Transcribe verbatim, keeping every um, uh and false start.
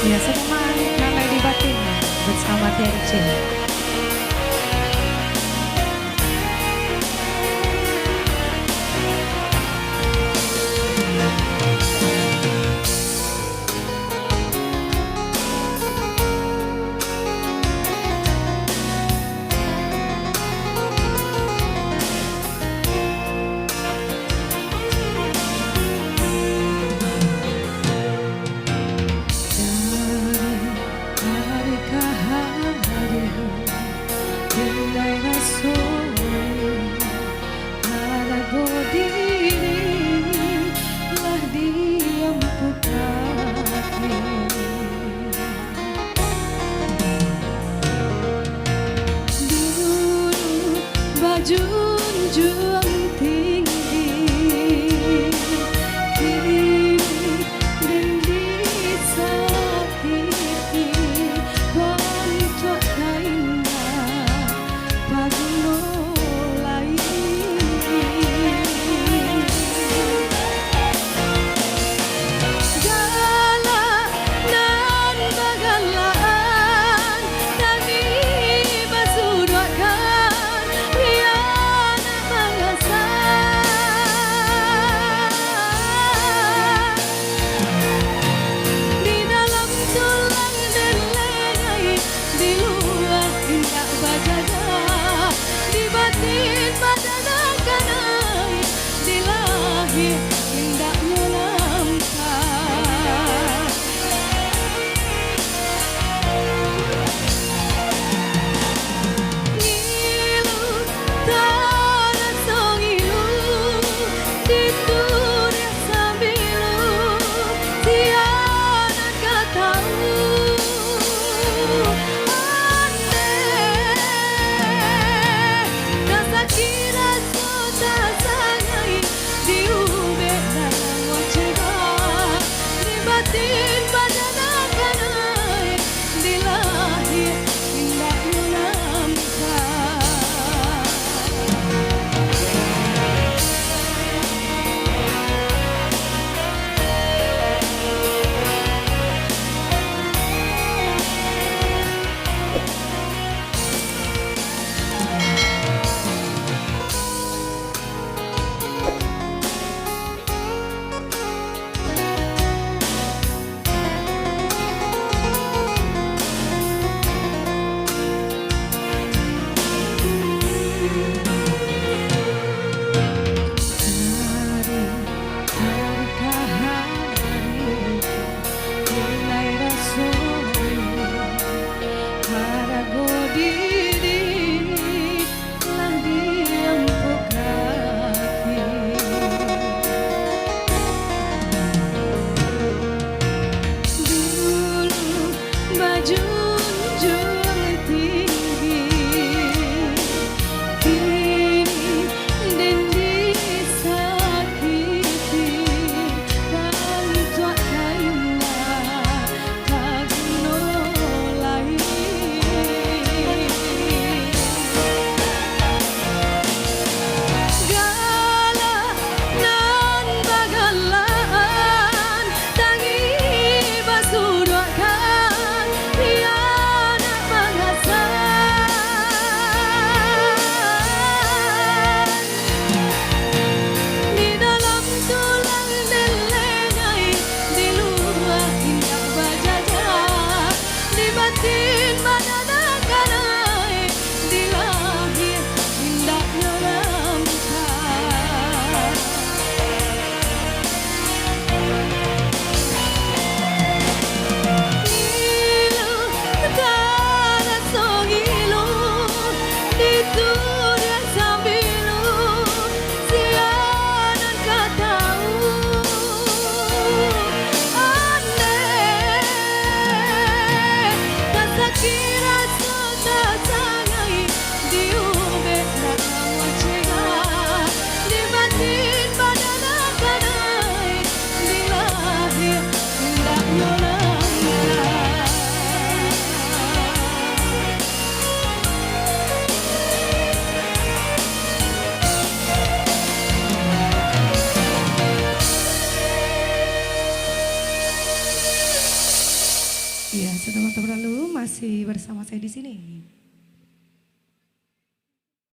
Ya, selamat malam, Kak Lady Batin bersama Terce. Dulu bajunjuang tinggi, kini den disakiti, bantuak ka indak paguno lai. Galak nan bagalakan, kami basuduakkan, biar nak mangasan. Di dalam tulang den lengai, di lua indak bajaga, di batin badan nan kanai, di lahia indak manampak. Ngilu, taraso ngilu, di turiah sambilu, sia nan ka tau. Andeh, tasakik raso tasangai, di ubek dalam wacega, di batin badan nan kanai, di lahia indak manampak. Ya, setelah terlalu masih bersama saya di sini.